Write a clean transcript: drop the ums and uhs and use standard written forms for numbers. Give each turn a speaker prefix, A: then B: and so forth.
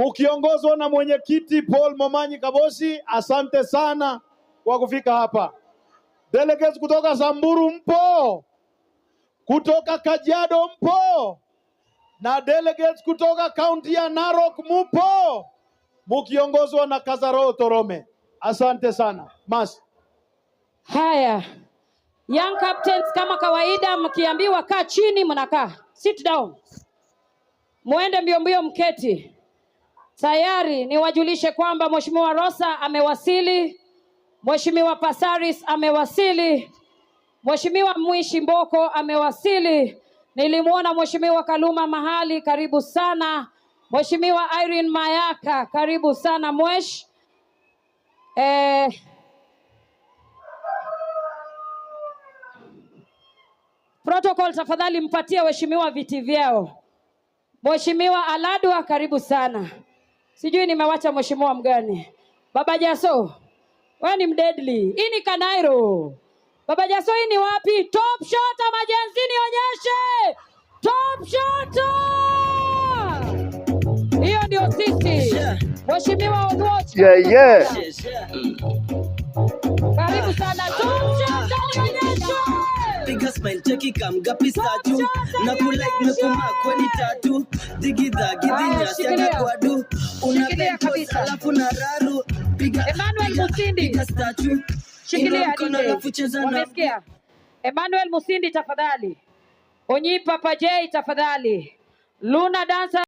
A: Mukiongozwa na mwenyekiti Paul Momanyi Kabosi, asante sana kwa kufika hapa. Delegates kutoka Samburu mpo, kutoka Kajiado mpo, na delegates kutoka kaunti ya Narok mupo, mukiongozwa na Kazaro Torome. Asante sana. Mas.
B: Haya, young captains, kama kawaida, mkiambiwa kaa chini mnakaa. Sit down, muende mbio mbio mketi. Tayari niwajulishe kwamba Mheshimiwa Rosa amewasili, Mheshimiwa Pasaris amewasili, Mheshimiwa Mwishi Mboko amewasili. Nilimwona Mheshimiwa Kaluma mahali, karibu sana. Mheshimiwa Irene Mayaka, karibu sana Mwesh. Protocol tafadhali mpatie waheshimiwa viti vyao. Mheshimiwa Aladwa, karibu sana. Sijui nimewacha mheshimiwa mgani. Baba Jaso, wewe ni mdeadly. Hii ni Kanairo. Baba Jaso, hii ni wapi? Top shot ama Gen Z nionyeshe. Top shot. Hiyo ndio sisi. Mheshimiwa Oluoch. Karibu sana. Top shot nionyeshe.
C: Piga smile, cheki kamgapi statue na kulike mekumakwe ni tatu digidha
B: Haya, shikilia.
C: gidhinya kwadu una
B: Shikilia
C: pepos
B: kabisa.
C: Alafu na raru piga
B: Emmanuel
C: piga,
B: Musindi.
C: Piga statue.
B: Shikilia
C: Inua mkono
B: DJ.
C: alafu cheza na
B: Wamesikia? Emmanuel Musindi tafadhali. Onyi Papa J tafadhali. Luna Dancer.